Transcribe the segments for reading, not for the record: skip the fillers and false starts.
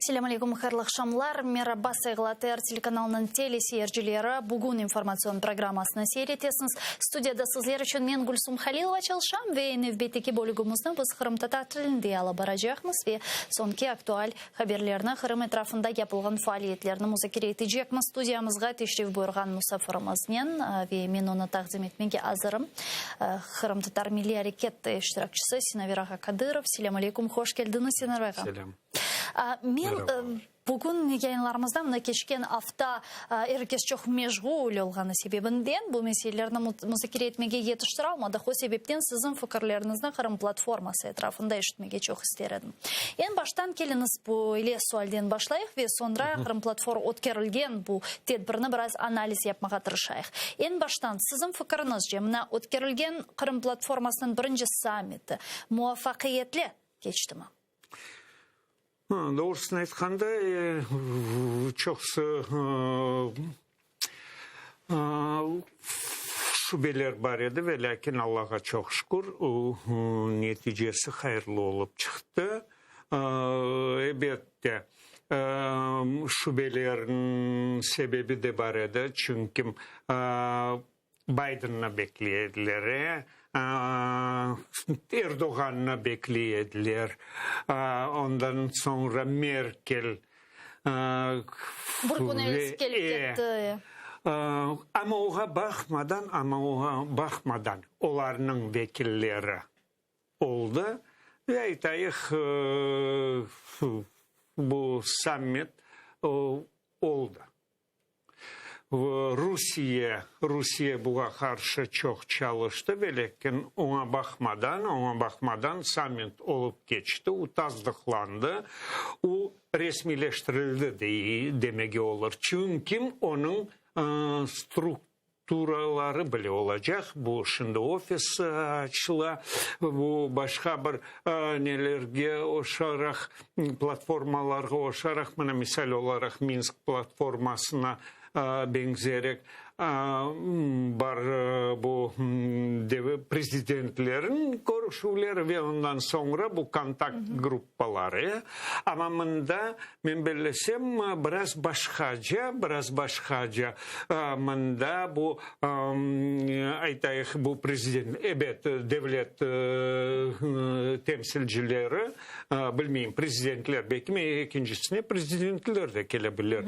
Selâm aleykum, hayırlı aqşamlar. Meraba, sayğılı ATR telekanalınıñ teleseyircileri. Bugün informatsion programmasını seyir etesiñiz. Studiyada sizler içün men, Gülsum Halilova, çalışam ve nevbetteki bölügimizni biz qırımtatar tilinde alıp baracaqmız ve soñki aktual haberlerni, Qırım etrafında yapılğan faaliyetlerni muzakere etecekmiz. Studiyamızğa teşrif buyurğan musafirimiznen ve men onı taqdim etmege azırım, Qırımtatar milliy areket iştirakçisi Sinaver ağa Kadırov. Selâm aleykum, hoş keldiñiz, Sinaver ağa. Selâm. Men bugün yayınlarımızda mına keçken afta er kes çoq meşğul olğanı sebebinden bu meselelerni muzakere etmege yetiştiralmadıq. O sebepten siziñ fikirleriñizni Qırım platforması etrafında eşitmege çoq ister edim. Eñ baştan keliñiz böyle sualden başlayıq ve soñra Qırım platfor ötkerilgen bu tedbirni biraz analiz yapmağa tırışayıq. Eñ baştan siziñ fikiriñizce mına ötkerilgen Qırım platformasınıñ birinci sammiti muvafaqiyetli keçtimi? Doğrusını aytqanda, çoqusı şübeler bar edi, ve lâkin Allağa çoq şükür, neticesi hayırlı olıp çıqtı. Elbette, şübelerniñ sebebi de bar edi, çünki Bidenni bekley ediler, Erdoğannı bekley ediler, ondan soñra Merkel. Bir kün evelsi kelip ketti. Amma oğa baqmadan, amma oğa baqmadan olarnıñ vekilleri oldı ve aytayıq, bu sammit oldı. Rusiye, Rusiye buğa qarşı çoq çalıştı, velâkin oña baqmadan, oña baqmadan sammit olıp keçti, u tasdıqlandı, u resmiyleştirildi demege olur, çünki onıñ strukturaları bile olacaq, bu şimdi ofis açıla, bu başqa bir nelerge oşaraq, platformalarğa oşaraq, mına misal olaraq Minsk platformasına beñzerek bar bu prezidentlerniñ körüşüvleri ve ondan soñra bu kontakt gruppaları. Amma mında, men bellesem, biraz başqaca, biraz başqaca. Mında bu, aytayıq, bu prezident, ebet, devlet temsilcileri, Bilmeyim, prezidentler, belki ekincisine prezidentler de kele bilir.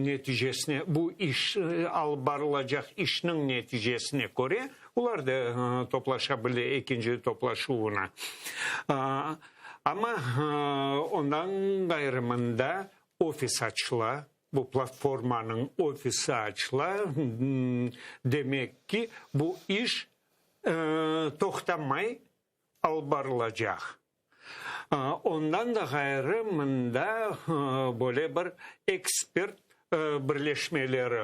Neticesine, bu iş, alıp barılacaq işniñ neticesine köre, olar da toplaşa bile ekinci toplaşuvına. Amma ondan ğayrı mında ofis açıla, bu platformanıñ ofisi açıla, demek ki, bu iş toqtamay, alıp barılacaq. Ondan da ğayrı, mında böyle bir ekspert birleşmeleri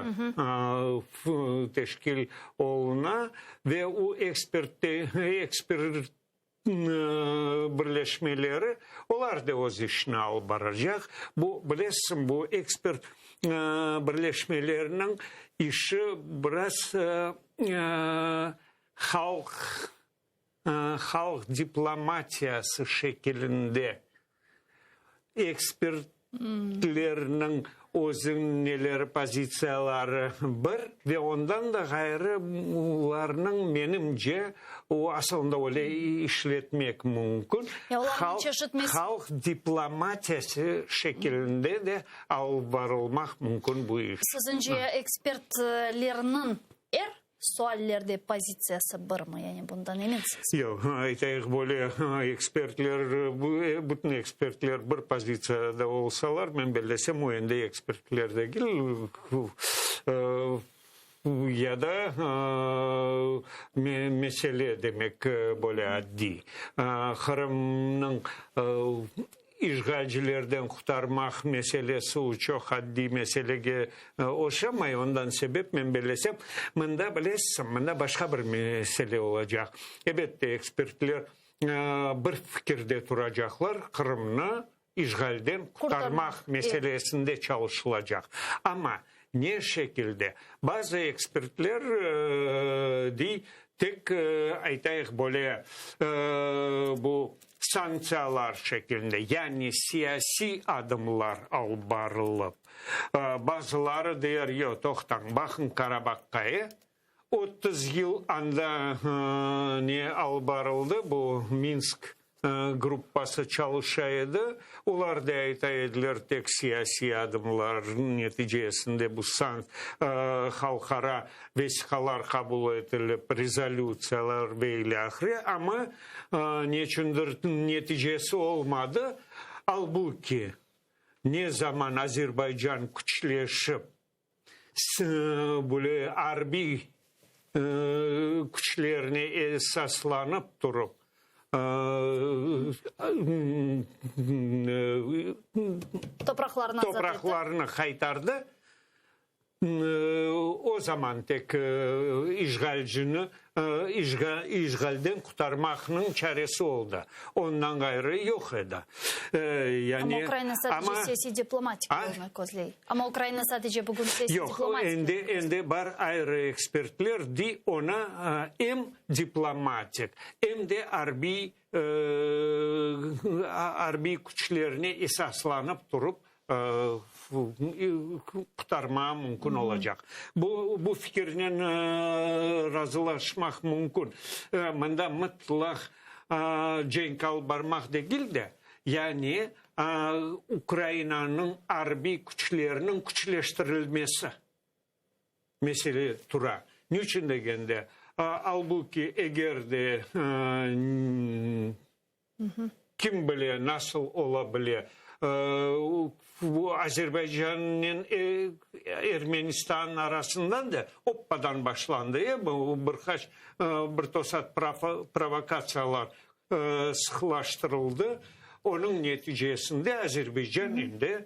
teşkil oluna ve o ekspert birleşmeleri, olar da öz işini alıp baracaq. Bu, bilesiñ, bu ekspert birleşmeleriniñ işi biraz halq halq diplomatiyası şekilinde ekspertlerniñ özüñ neleri pozitsiyaları bir ve ondan da ğayrı olarnıñ menimce o asılında öyle işletmek mümkün halq diplomatiyası şekilinde de alıp barılmaq mümkün bu iş. Siziñce ekspertlerniñ er Suallerde pozitsiyası birmi, yani bundan eminsiz? Yoq, aytayıq, böyle ekspertler, bütün ekspertler bir pozitsiyada olsalar, men bellesem, o endi ekspertler degil, ya da mesele, demek, böyle addiy. Qırımnıñ İşğalcilerden qurtarmaq meselesi o çoq addiy meselege oşamay, ondan sebep men bellesem, mında, bilesiñ, mında başqa bir mesele olacaq. Ebette, ekspertler bir fikirde turacaqlar, Qırımnı işğalden qurtarmaq meselesinde çalışılacaq. Amma ne şekilde? Bazı ekspertler dey, tek, aytayıq, böyle bu. sanktsiyalar şeklinde, yani siyasiy adımlar alıp barılıp, bazıları der, yoq, toqtañ, baqıñ Karabahqa, e, 30 yıl anda ne alıp barıldı, bu Minsk gruppası çalışa edi, olar da ayta ediler, tek siyasiy adımlar neticesinde bu halqara vesiqalar qabul etilip, rezolütsiyalar ve ilâhre, amma neçündir neticesi olmadı. Albu ki, ne zaman Azerbaycan küçleşip, böyle arbiy küçlerine esaslanıp turıp, topraqlarını qaytardı, O zaman tek işğalcini işğalden qurtarmaqnıñ çaresi oldı. Ondan ğayrı yoq edi. Amma Ukraina sadece siyasiy-diplomatik yolnı közley. Amma Ukraina sadece bugün siyasiy-diplomatik yolnı közley. Yoq, endi bar ayrı ekspertler dey, onı em diplomatik, em de arbiy arbiy küçlerine esaslanıp turıp qurtarmağa mümkün olacaq. Bu, bu fikirnen razılaşmaq mümkün. Mında mıtlaq cenk alıp barmaq degil de, yani Ukrainanıñ arbiy küçleriniñ küçleştirilmesi mesele tura. Niçün degende, albuki eger de Kim bile, nasıl ola bile. Azerbaycannen Ermenistan arasından da oppadan başlandı, bu bir qaç, bir tosat provokatsiyalar sıqlaştırıldı. Onıñ neticesinde Azerbaycan endi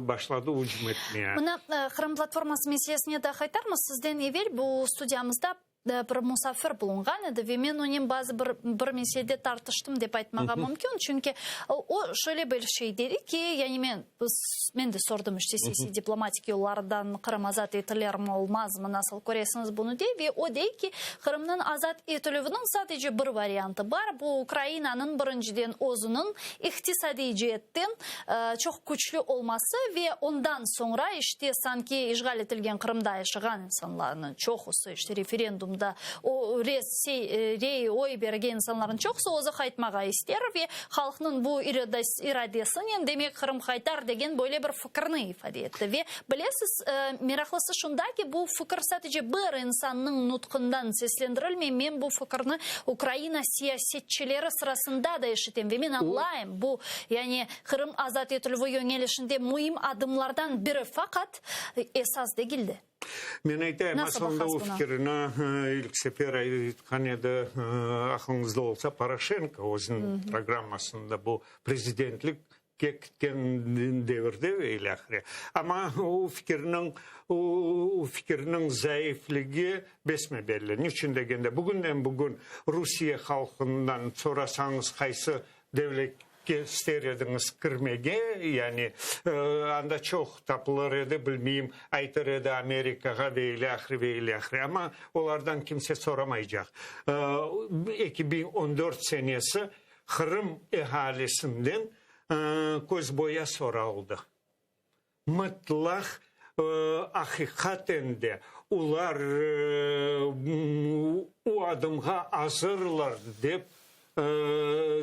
başladı ücüm etmeye. Mına, Qırım platforması meselesine daa qaytarmız. Sizden evel bu studiyamızda bir musafir bulunğan edi ve men onen bazı bir bir meselede tartıştım dep aytmağa mümkün, çünki o şöyle bir şey dedi ki, yani men men de sordım işte siyasiy diplomatik yollardan Qırım azat etilermi olmazmı nasıl köresiñiz bunı dey ve o dey ki, Qırımnıñ azat etilüviniñ sadece bir variantı bar, bu Ukrainanıñ birinciden özüniñ iqtisadiy ceetten çoq küçlü olması ve ondan soñra işte sanki işğal etilgen Qırımda yaşağan insanlarnıñ çoqusı, işte referendumda o rey, oy bergen insanlarnıñ çoqusı özü qaytmağa ister ve halqnıñ bu iradesinen demek Qırım qaytar degen böyle bir fikirni ifade etti. Ve bilesiz, meraqlısı şunda ki, bu fikir sadece bir insannıñ nutqından seslendirilmey, men bu fikirni Ukraina siyasetçileri sırasında da eşitem ve men añlayım, bu, yani Qırım azat etilüvi yöñelişinde müim adımlardan biri, faqat esas degil de. Men aytayım, aslında o fikirini ilk sefer aytqan edi, aqlıñızda olsa, Poroşenko özüniñ programmasında bu prezidentlikke ketken devirde ve ilâhre. Amma o fikirniñ, o fikirniñ zaifligi besmebelli. Niçün degende, bugünden-bugün Rusiye halqından sorasañız, qaysı devletke ister ediñiz kirmege, yani anda çoq tapılır edi, bilmeyim, aytır edi Amerikağa ve ilâhre, ve ilâhre. Amma olardan kimse soramaycaq. 2014 senesi Qırım ealisinden közboya soraldı. Mıtlaq, aqiqaten de, olar o adımğa azırlar dep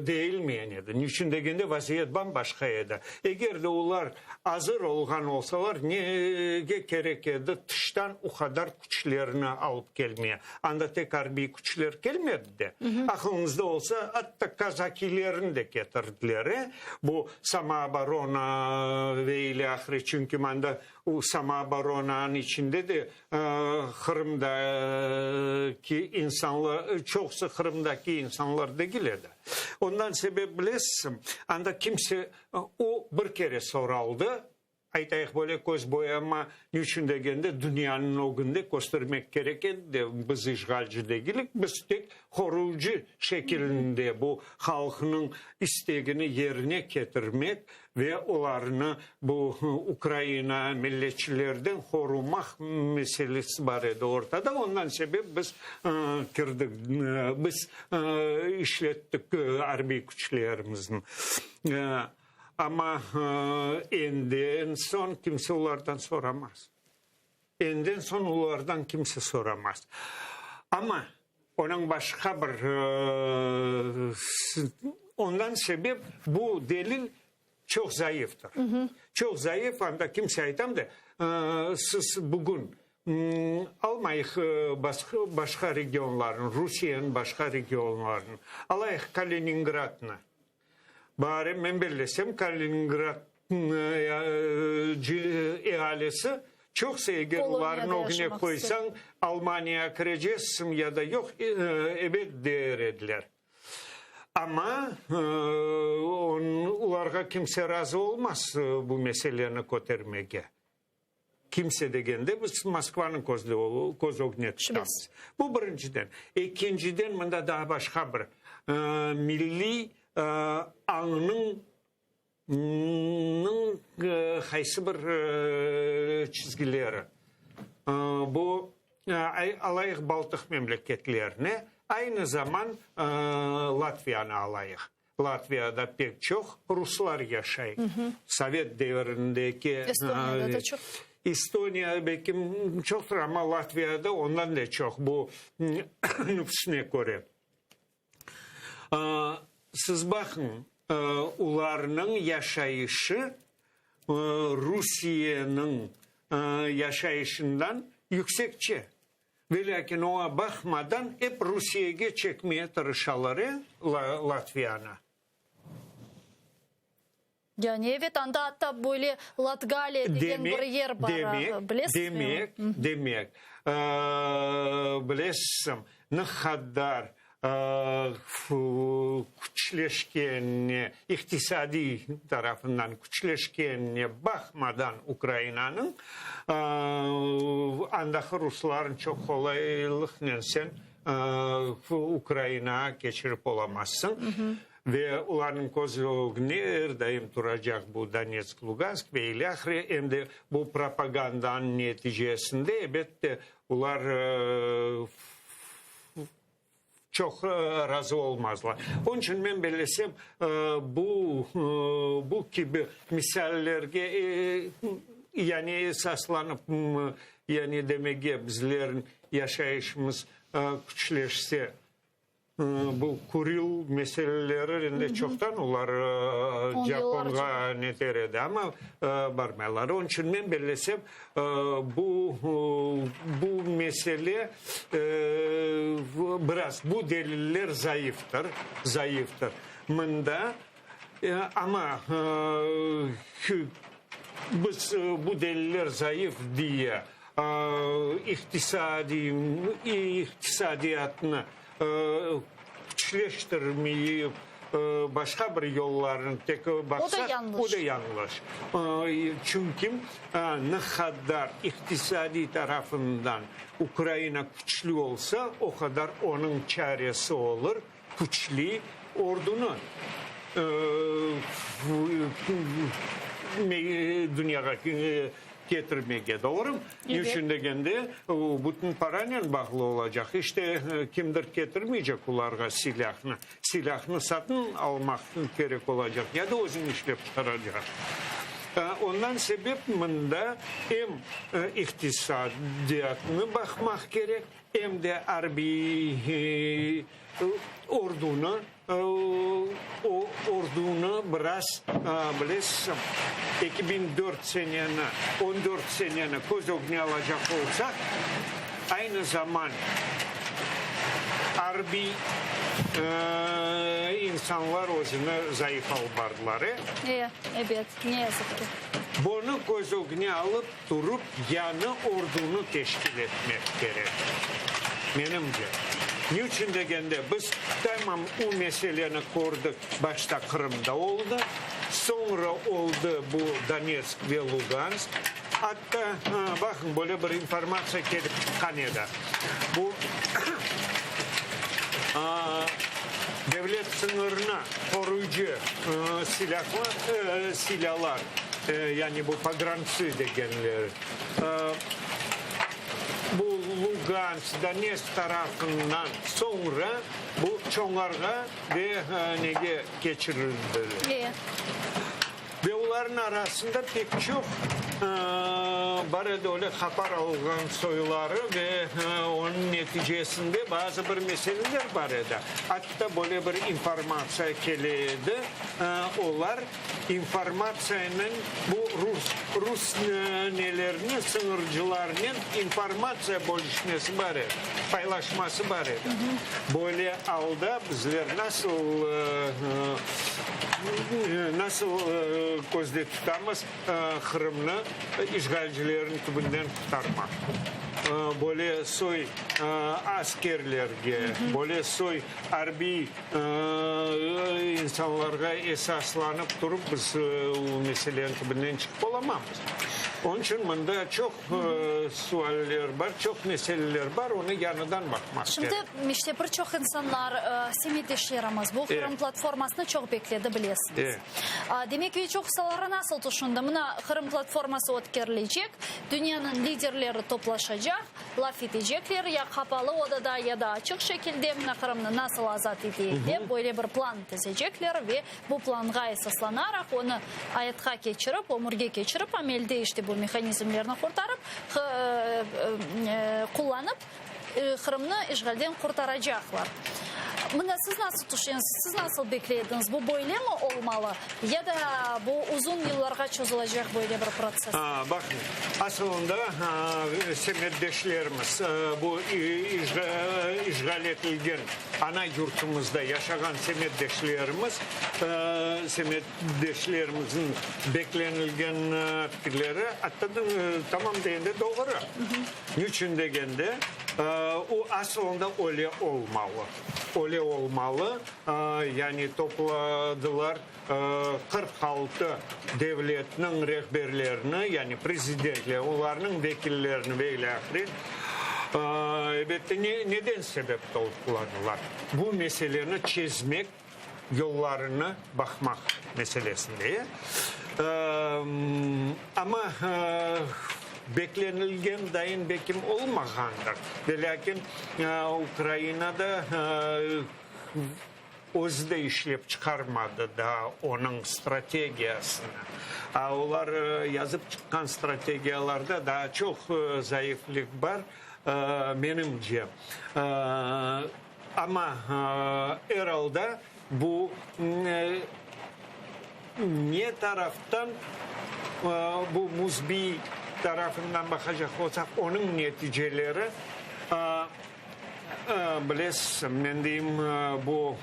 deyilmeyen edi. Niçün degende, vaziyet bam-başqa edi. Eger de olar azır olğan olsalar, nege kerek edi tıştan o qadar küçlerni alıp kelmeye? Anda tek arbiy küçler kelmedi de. Aqılıñızda olsa, atta kazakiylerni de ketirdiler, e, bu samooborona ve ilâhre, çünki mında o samooboronanıñ içinde de Qırımdaki insanlar, çoqusı Qırımdaki insanlar degil edi. Ondan sebep, bilesizmi, anda kimse, o bir kere soraldı. Aytayıq, böyle köz boyama ne içün degende, dünyanıñ ögünde köstermek kerek edi de, biz işğalci degilik, biz tek qoruyıcı şekilinde bu halqnıñ istegini yerine ketirmek ve olarnı bu Ukraina milletçilerden qorumaq meselesi bar edi ortada. Ondan sebep biz kirdik, biz işlettik arbiy küçlerimizni. Amma enden soñ kimse olardan soramaz. Enden soñ olardan kimse soramaz. Amma onıñ başqa bir, ondan sebep bu delil çoq zayıftır. Çoq zayıf, anda kimse aytam da, siz bugün almayıq başqa regionlarnı, Rusiyeniñ başqa regionlarını, alayıq Kaliningradnı. Bari men bellesem, Kaliningrad ealisi çoqsa, eger olarnı ögüne qoysañ, Almaniyağa kirecezsiñ ya da yoq, ebet der ediler. Amma olarğa kimse razı olmaz bu meseleni kötermege. Kimse degende, biz Moskvanıñ köz ögüne tutamız. Bu birinciden. Ekinciden, mında daa başqa bir milliy añnıñ qaysı bir çizgileri. Bu, alayıq Baltıq memleketlerini, aynı zaman Latviyanı alayıq. Latviyada pek çoq ruslar yaşay. Sovet devirindeki Estoniyada da çoq. Estoniya belki çoqtır, amma Latviyada ondan da çoq bu nüfusine köre. Siz baqıñ, olarnıñ yaşayışı Rusiyeniñ yaşayışından yüksekçe. Velâkin oña baqmadan ep Rusiyege çekmeye tırışalar, e, Latviyanı. Yani evet, anda atta böyle Latgaliya degen bir yer bar, bilesizmi? Demek, demek, bilesizmi, ne qadar küçleşkenine, iqtisadiy tarafından küçleşkenine baqmadan Ukrainanıñ, andaki ruslarnı çoq qolaylıqnen sen Ukrainağa keçirip olamazsıñ. Ve olarnıñ köz ögünde er daim turacaq bu Donetsk, Lugansk ve ilâhre, em de bu propagandanıñ neticesinde, ebette, olar çoq razı olmazlar. Onıñ içün men bellesem, bu, bu kibi misallerge, yani esaslanıp, yani demege bizlerniñ yaşayışımız küçleşse, Bu Kuril meseleleri endi çoqtan olar Japonğa neter edi, amma barmaylar. Onıñ içün men bellesem, bu bu mesele biraz bu deliller zayıftır, zayıftır. Mında, amma biz bu deliller zayıf diye iqtisadiy iqtisadiyatnı küçleştirmeyip, başqa bir yollarnı tek baqsaq, o da yañlış. Çünki ne qadar iqtisadiy tarafından Ukraina küçlü olsa, o qadar onıñ çaresi olur küçlü ordunı dünyağa ketirmege, doğrumı? Ne içün degende, o bütün paranen bağlı olacaq. İşte, kimdir ketirmeycek olarğa silâhnı. Silâhnı satın almaq kerek olacaq ya da özüñ işlep çıqaracaq. Ondan sebep mında em iqtisadiyatnı baqmaq kerek, em de arbiy ordunı, ordunı biraz, bilesiz, 2004 seneni, 14 seneni köz ögüne alacaq olsaq, aynı zaman arbiy insanlar özüni zayıf alıp bardılar, e? E, ebet, ne yazıq ki. Bunı köz ögüne alıp, Turıp yañı ordunı teşkil etmek kerek, menimce. Ne içün degende, biz tamam o meseleni kördik, başta Qırımda oldı. Soñra oldı bu Donetsk ve Lugansk. Atta, baqıñ, böyle bir informatsiya kelip çıqqan edi. Bu devlet sıñırını qoruyıcı silâlı silâlar, yani bu pograntsı degenler, bu Lugansk, Donetsk tarafından soñra bu Çoñğarğa ve nege keçirildiler. Ve olarnıñ arasında pek çoq bar edi öyle hapar alğan soyları ve onıñ neticesinde bazı bir meseleler bar edi. Atta böyle bir informatsiya kele edi, olar informatsiyanen bu rus, rus nelerni, sıñırcılarnen informatsiya bölüşmesi bar edi, paylaşması bar edi. Böyle alda bizler nasıl Nasıl közde tutamız Qırımnı işğalcilerniñ tübünden qurtarmaq? Böyle soy askerlerge, böyle soy arbiy insanlarğa esaslanıp turıp biz o meseleniñ tübünden çıqıp olamamız. Onıñ içün mında çoq sualler bar, çoq meseleler bar, onı yañıdan baqmaq kerek. Şimdi işte bir çoq insanlar, semetdeşlerimiz bu Qırım platformasını çoq bekledi, bilesiñiz. Demek ki, çoqusaları nasıl tüşündi, mına Qırım platforması ötkerilecek, dünyanıñ liderleri toplaşacaq, laf etecekler, ya qapalı odada, ya da açıq şekilde, mına Qırımnı nasıl azat eteyik dep, böyle bir plan tizecekler ve Bu planğa esaslanaraq, onı ayatqa keçirip, ömürge keçirip, amelde işte bu mehanizmlerni qurtarıp, qullanıp, Qırımnı işğalden qurtaracaqlar. Mına siz nasıl tüşünesiz, siz nasıl bekley ediñiz, bu böylemi olmalı ya da bu uzun yıllarğa çozulacaq böyle bir protsess? Baqıñ, asılında semetdeşlerimiz bu işğal etilgen Ana yurtumızda yaşağan semetdeşlerimiz, semetdeşlerimizniñ beklenilgen fikirleri atta tamam degende doğru. Niçün degende, o asılında öyle olmalı. Öyle olmalı, yani topladılar 46 devletniñ rehberlerini, yani prezidentler, olarnıñ vekillerini ve ilâhre, elbette, neden sebep topladılar? Bu meseleni çezmek yollarını baqmaq meselesinde. Amma beklenilgen dayın bekim olmağandır. Velâkin Ukrainada Özü de işlep çıqarmadı daa onıñ strategiyasını. A olar yazıp çıqqan strategiyalarda daa çoq zayıflik bar, menimce. Amma er alda bu ne taraftan bu müsbiy tarafından baqacaq olsaq, onıñ neticeleri Bilesiz, men deyim, bu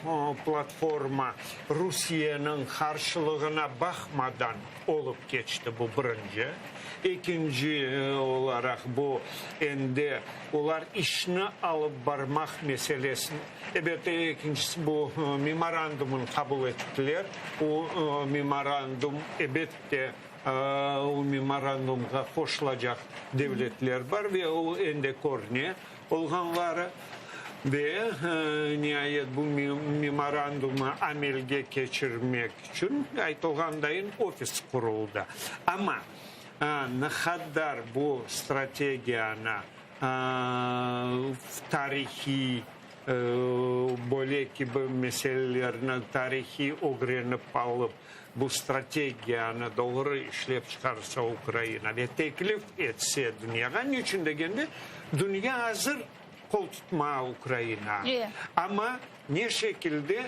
platforma Rusiyeniñ qarşılığına baqmadan olıp keçti, bu birinci. Ekinci olaraq, bu endi olar işni alıp barmaq meselesini, ebet, ekincisi, bu memorandumını qabul ettiler. O memorandum, ebette, O memorandumğa qoşulacaq devletler bar ve o endi körüne olğanları. Ve niayet bu memorandumı amelge keçirmek içün, aytılğandayın, ofis quruldı. Amma ne qadar bu strategiyanı tarihiy böyle kibi meselelerni tarihiy ögrenip alıp, Bu strategiyanı doğru işlep çıqarsa Ukraina ve teklif etse dünyağa, niçün degende, dünya azır qol tutmağa Ukrainağa, amma ne şekilde,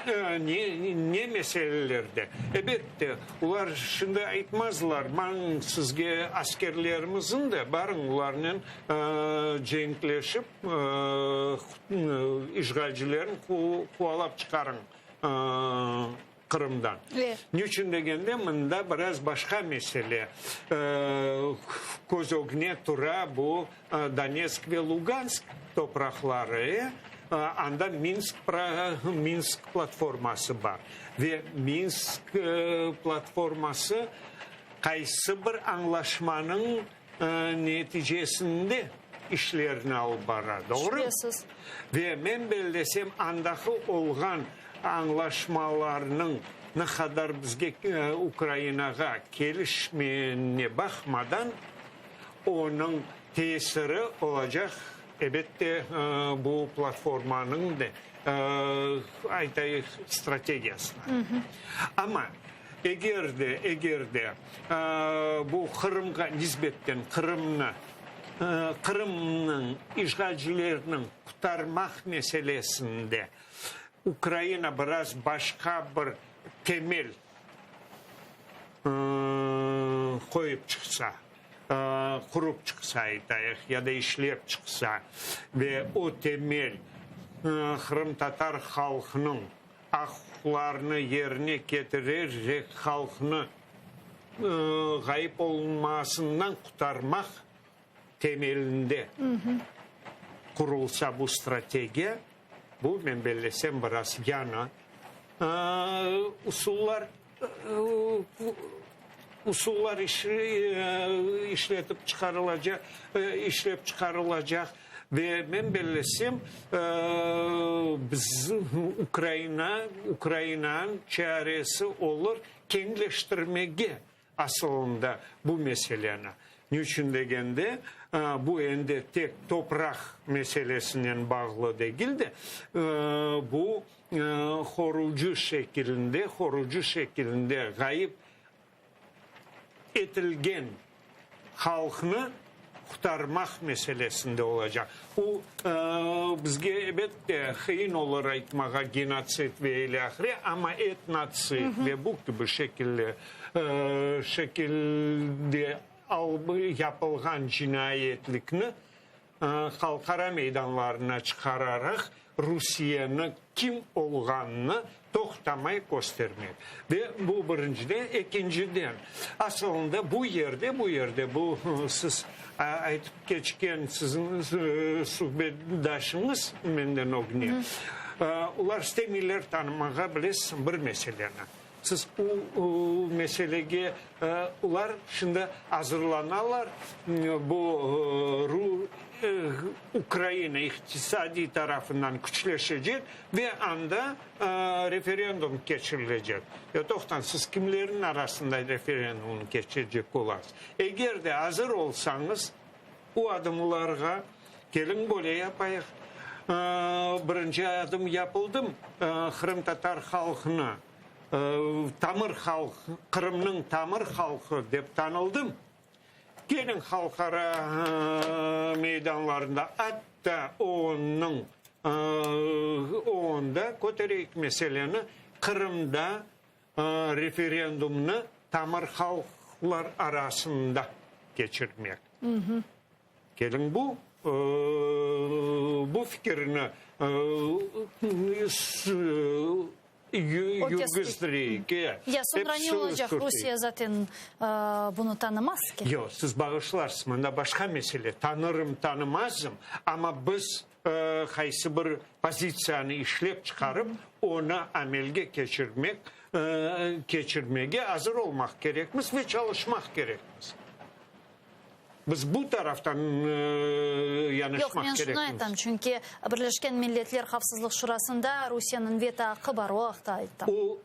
ne meselelerde. Ebette, olar şimdi aytmazlar, mañ sizge askerlerimizin de, barıñ olarnen cenkleşip, işğalcilerni quvalap çıqarıñ. Qırımdan. Niçün degende, mında biraz başqa mesele köz ögüne tura, bu Donetsk ve Lugansk topraqları. Anda Minsk Minsk platforması bar ve Minsk platforması qaysı bir añlaşmanıñ neticesinde işlerini alıp bara, doğru? Şübesiz. Ve men bellesem, andaki olğan añlaşmalarnıñ ne qadar bizge, Ukrainağa kelişmeyenine baqmadan, onıñ tesiri olacaq, ebette, bu platformanıñ de, aytayıq, strategiyasına. Amma eger de, eger de bu Qırımğa nisbetten Qırımnı, Qırımnıñ işğalcilerniñ qurtarmaq meselesinde Ukraina biraz başqa bir temel qoyıp çıqsa, qurup çıqsa aytayıq, ya da işlep çıqsa ve o temel qırımtatar halqınıñ aq-uquqlarını yerine ketirerek halqnı ğayıp olunmasından qurtarmaq temelinde qurulsa bu strategiya, bu, men bellesem, biraz yañı usullar usullar işletip çıqarılacaq, işlep çıqarılacaq ve men bellesem, biz Ukraina, Ukrainanıñ çaresi olur keñleştirmege Asılında bu meseleni, niçün degende, bu endi tek topraq meselesinen bağlı degil de, bu qorucı şekilinde, qorucı şekilinde ğayıp etilgen halqnı qurtarmaq meselesinde olacaq. O, bizge, elbette, qıyın olur aytmağa genotsid ve ilâhre, amma etnotsid ve bu kibi şekilde şekilde yapılğan cinayetlikni halqara meydanlarına çıqararaq Rusiyeni kim olğanını toqtamay köstermek. Ve bu birinciden. Ekinciden, asılında bu yerde, bu yerde, bu siz aytıp keçken siziñ suhbetdaşıñız menden ögüne, olar istemeyler tanımağa, bilesiz, bir meseleni. Siz o meselege, olar şimdi azırlanalar, bu Ukraina iqtisadiy tarafından küçleşecek ve anda referendum keçirilecek. Ya toqtañ, siz kimlerniñ arasında referendumnı keçirecek olasız? Eger de azır olsañız, o adımlarğa keliñ böyle yapayıq, birinci adım yapıldı, qırımtatar halqını tamır halq, Qırımnıñ tamır halqı dep tanıldım. Keliñ halqara meydanlarında, atta OONnıñ, OONda kötereyik meseleni, Qırımda referendumnı tamır halqlar arasında keçirmek. Keliñ bu, bu fikirni yürgüzdireyik. Ya soñra ne olacaq? Rusiye zaten bunı tanımaz ki. Yoq, siz bağışlarsız, mında başqa mesele, tanırım, tanımazım, amma biz qaysı bir pozitsiyanı işlep çıqarıp, onı amelge keçirmek, keçirmege azır olmaq kerekmiz ve çalışmaq kerekmiz. Biz bu taraftan yanaşmaq Yoq, men şunı kerekmiz. aytam, çünki Birleşken Milletler Havfsızlıq Şurasında Rusiyeniñ veto aqqı bar, o aqta ayttım. O,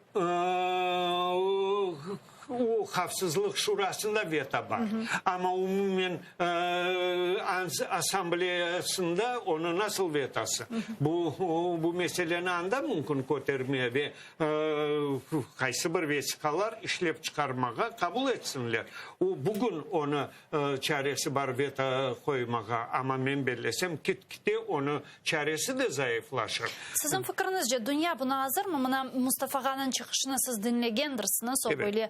o Havfsızlıq Şurasında veto bar, amma umumen Assambleyasında onıñ nasıl vetosı? Bu, bu meseleni anda mümkün kötermege ve Qaysı bir vesiqalar işlep çıqarmağa qabul etsinler. O, bugün onı çaresi bar veto qoymağa, amma men bellesem, kit-kite onı çaresi de zayıflaşır. Siziñ fikriñizce, dünya buna azırmı? Mına Mustafa ağanıñ çıqışını siz diñlegendirsiñiz, o böyle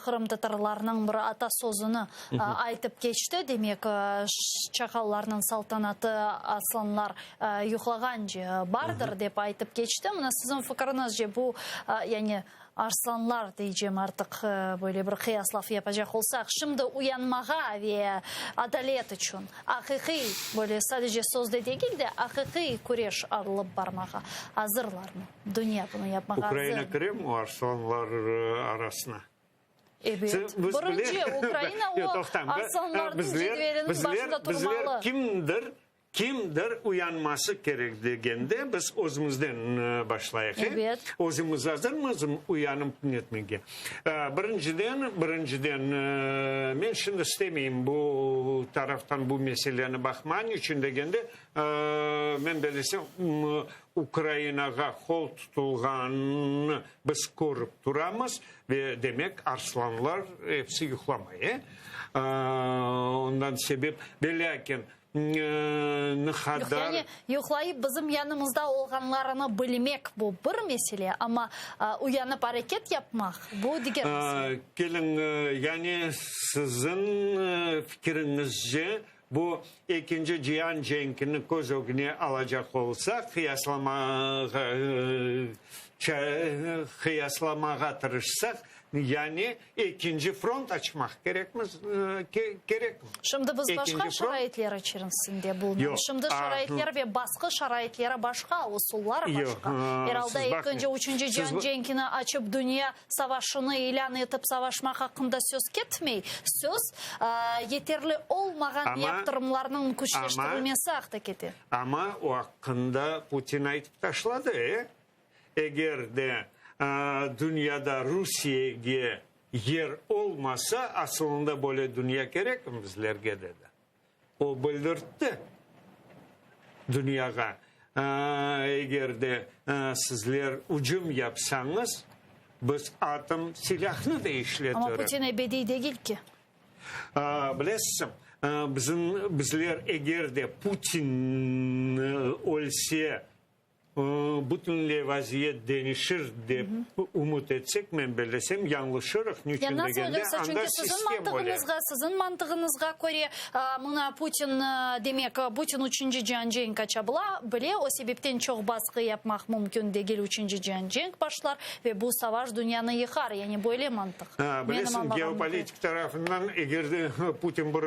qırımtatarlarnıñ bir ata sözüni aytıp keçti, demek, çaqallarnıñ saltanatı aslanlar yuqlağance bardır, dep aytıp keçti. Mına siziñ fikriñizce, bu, yani. Arslanlar deycem artıq, böyle bir qıyaslav yapacaq olsaq, şimdi uyanmağa ve adalet içün aqiqiy, böyle sadece sözde degil de, aqiqiy küreş alıp barmağa azırlarmı? Dünya bunı yapmağa azırmı? Ukraina kiremi o arslanlar arasına? Ebet. Birinci, Ukraina o arslanlarnıñ cedveliniñ başında turmalı. Bizler kimdir Kimdir uyanması kerek degende, biz özümizden başlayıq, e? Ebet. Özümiz azırmız uyanıp netmege? Birinciden, birinciden, men şimdi istemeyim bu taraftan bu meseleni baqmağa, niçün degende, men bellesem, Ukrainağa qol tutulğanını biz körip turamız ve demek, arslanlar episi yuqlamay, e? Ondan sebep, velâkin, ne qadar. Yani yuqlayıp bizim yanımızda olğanlarını bilmek bu bir mesele, amma uyanıp areket yapmaq bu diger mesele. Keliñ, yani siziñ fikiriñizce bu ekinci cian cenkini köz ögüne alacaq olsaq, qıyaslamağa qıyaslamağa tırışsaq, yani Ekinci front açmaq kerekmiz, kerekmi? Şimdi biz başqa şaraitler içerisinde bulunamız. Şimdi şaraitler ve basqı şaraitleri başqa, usullar başqa. Er alda ekinci, üçünci cian cenkini açıp, dünya savaşını ilân etip savaşmaq aqqında söz ketmey. Söz, yeterli olmağan yaptırımlarnıñ küçleştirilmesi aqta kete. Amma o aqqında Putin aytıp taşladı, e? Eger de dünyada Rusiyege yer olmasa, asılında böyle dünya kerekmi bizlerge, dedi. O bildirtti dünyağa, eger de sizler ücüm yapsañız, biz atom silâhnı da işletirip. Amma Putin ebediy degil ki. Bilesiñ, bizim, bizler eger de Putin ölse, Bütünley vaziyet deñişir dep ümüt etsek, men bellesem, yañlışırıq. Niçün Ya nasıl degende, ölürse, anda çünki siziñ sistem öle. mantığıñızğa, siziñ mantığıñızğa köre, mına Putin, demek, Putin üçünci cian cenk aça bila, bile, o sebepten çoq basqı yapmaq mümkün degil, üçünci cian cenk başlar ve bu savaş dünyanı yıqar, yani böyle mantıq, menim Bilesiñ, añlağanım köre. geopolitik tarafından eger de Putin bir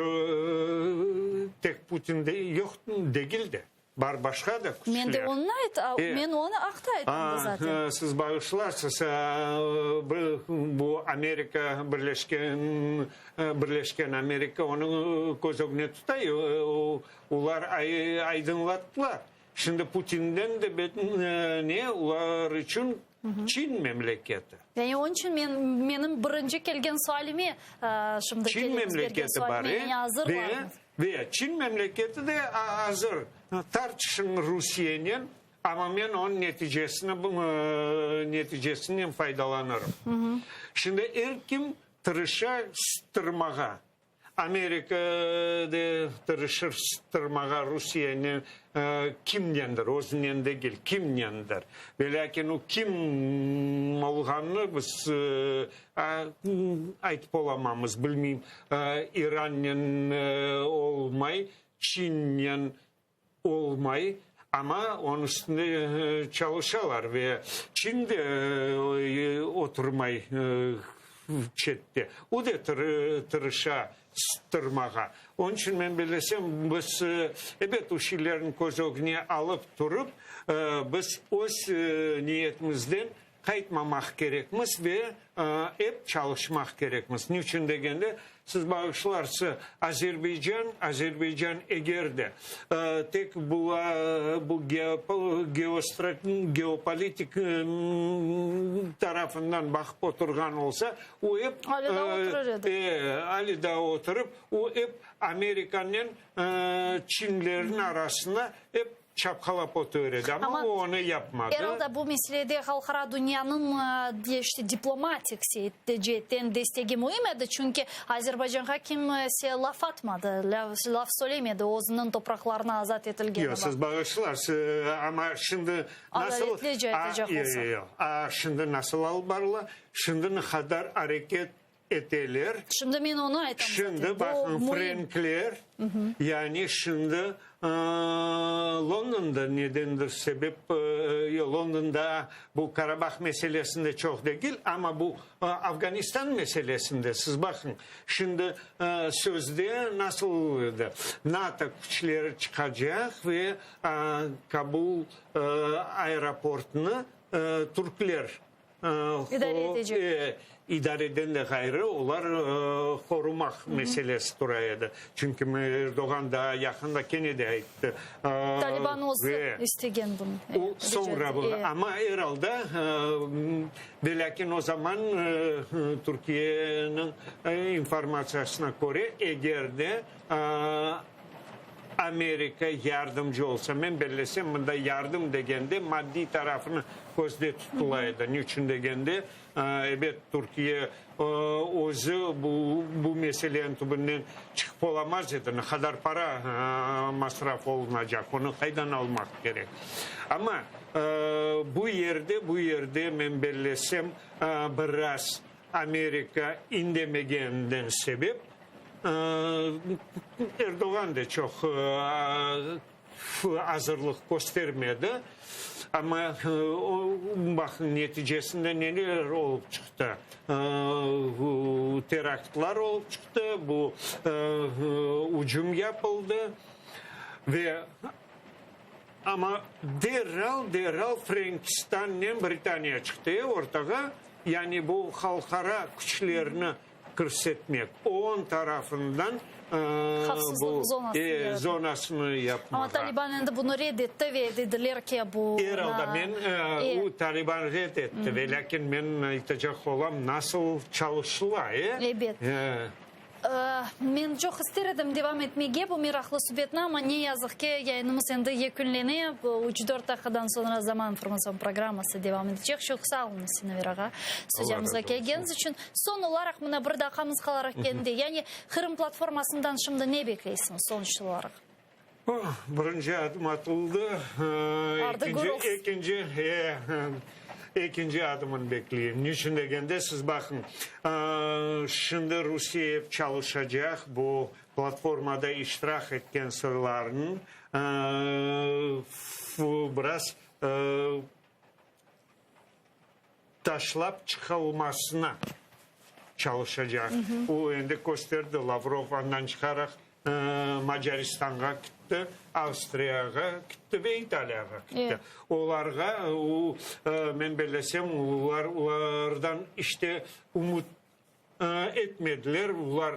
tek Putin de yoq degil de. Bar başqa da küçler. Men de onı ayt, men onı aqta ayttım da zaten. Siz bağışlarsız, bu Amerika Birleşken, Birleşken Amerika onı köz ögüne tuta, olar aydınlattılar. Şimdi Putinden de ne, olar içün Çin memleketi. Yani onıñ içün men, menim birinci kelgen sualime, şimdi Çin memleketi bar, yani azırlarmız. Ve Çin memleketi de azır tartışıñ Rusiyenen, amma men onıñ neticesini, neticesinen faydalanırım. Şimdi er kim tırışa sıttırmağa. Amerika de tırışır sıttırmağa Rusiyeni kimnendir, özünen degil, kimnendir. Velâkin o kim olğanını biz aytıp olamamız, bilmeyim, İrannen olmay, Çinnen olmay, amma onıñ üstünde çalışalar ve Çin de oturmay çette, o de tırışa sıttırmağa. Onıñ içün men bellesem, biz, ebet, o şeylerni köz ögüne alıp turıp, biz öz niyetimizden Qaytmamaq kerekmiz ve ep çalışmaq kerekmiz. Niçün degende, siz bağışlarsız, Azerbaycan, Azerbaycan eger de tek bu bu geopolitik tarafından baqıp oturğan olsa, o ep Ali daa oturır edi. Ali daa oturıp, o ep Amerikanen Çinlerin arasında ep Çapqalap otur edi, amma o onı yapmadı. Er alda bu meselede halqara dünyanıñ işte diplomatik ceetten destegi müim edi, çünki Azerbaycanğa kimse laf atmadı, laf söylemedi özüniñ topraqlarını azat etilgeni Yoq, siz bağışlarsız, amma şimdi nasıl Adaletlice aytacaq olsaq. Yoq, şimdi nasıl alıp barıla, şimdi ne qadar areket. eteler. Şimdi men onı aytam zaten. Şimdi baqıñ, frenkler, yani şimdi Londonda nedendir sebep, Londonda bu Karabah meselesinde çoq degil, amma bu Afganistan meselesinde, siz baqıñ, şimdi sözde nasıl edi, NATO küçleri çıqacaq ve Kabul aeroportını türkler İdare etecek. İdareden de ğayrı, olar qorumaq meselesi tura edi. Çünki Erdoğan daa yaqında kene de ayttı. Taliban özü istegen bunı. O soñra bunı, amma er alda, velâkin o zaman Türkiyeniñ informatsiyasına köre, eger de Amerika yardımcı olsa, men bellesem, mında yardım degende maddiy tarafını közde tutula edi. Niçün degende, ebet, Türkiye özü bu bu meseleniñ tübünden çıqıp olamaz edi. Ne qadar para masraf olunacaq, onı qaydan almaq kerek? Amma bu yerde, bu yerde, men bellesem, biraz Amerika indemegeninden sebep, Erdoğan da çoq azırlıq köstermedi, amma baqıñ neticesinde neler olıp çıqtı, teraktlar olıp çıqtı, bu ücüm yapıldı ve amma deral, deral Frenkistannen Britaniya çıqtı ortağa, yani bu halqara küçlerni kirsetmek, OON tarafından Havfsızlıq bu zonasını yaratmaq. zonasını yapmağa. Amma Taliban endi bunı red etti ve dediler ki, bu Er alda men, o Taliban red etti, ve lâkin men aytacaq olam, nasıl çalışıla, e? Ebet. Men çoq ister edim devam etmege bu meraqlı subetni, amma ne yazıq ki, yayınımız endi yekünlene. Üç-dört daqiqadan soñra Zaman informatsion programması devam etecek. Çoq sağ oluñız, Sinaver ağa, studiyamızğa kelgeniñiz içün. Soñ olaraq, mına bir daqiqamız qalaraq kendi, yani Qırım platformasından şimdi ne bekleysiñiz sonuç olaraq? Birinci adım atıldı, ekinci, ekinci, ekinci adımını bekleyim. Niçün degende, siz baqıñ, şimdi Rusiye ep çalışacaq bu platformada iştirak etken soylarnıñ biraz taşlap çıqılmasına çalışacaq. O endi kösterdi, Lavrov andan çıqaraq Macaristanğa kitti, Avstriyağa kitti ve İtaliyağa kitti. Olarğa, o, men bellesem, olar, olardan işte ümüt Etmediler, olar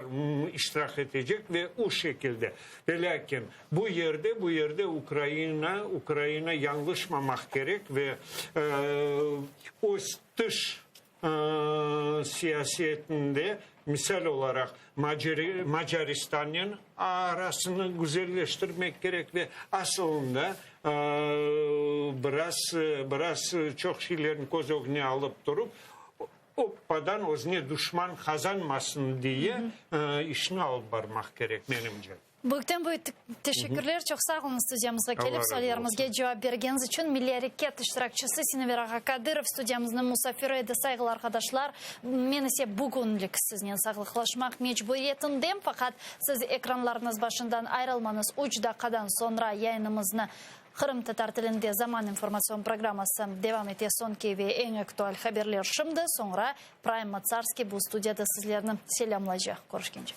iştirak etecek ve o şekilde. Velâkin bu yerde, bu yerde Ukraina, Ukraina yañlışmamaq kerek ve öz tış siyasetinde, misal olaraq, Macaristannen arasını güzelleştirmek kerek ve asılında biraz, biraz çoq şeylerni köz ögüne alıp turıp, Oppadan özüne duşman qazanmasın diye işni alıp barmaq kerek, menimce. Büyükten büyük teşekkürler, çoq sağ oluñız studiyamızğa kelip, suallerimizge cevap bergeniñiz içün. Milliy areket iştirakçisi Sinaver ağa Kadırov studiyamıznıñ musafiri edi. Sayğılı arqadaşlar, men ise bugünlik siznen sağlıqlaşmaq mecburiyetindem, faqat siz ekranlarıñız başından ayrılmañız, üç daqqadan soñra yayınımıznı Qırımtatar tilinde Zaman informatsion programması devam ete. Soñki ve eñ aktual haberler şimdi, soñra Prime Matsarskiy bu studiyada sizlerni selâmlaycaq. Körüşkence.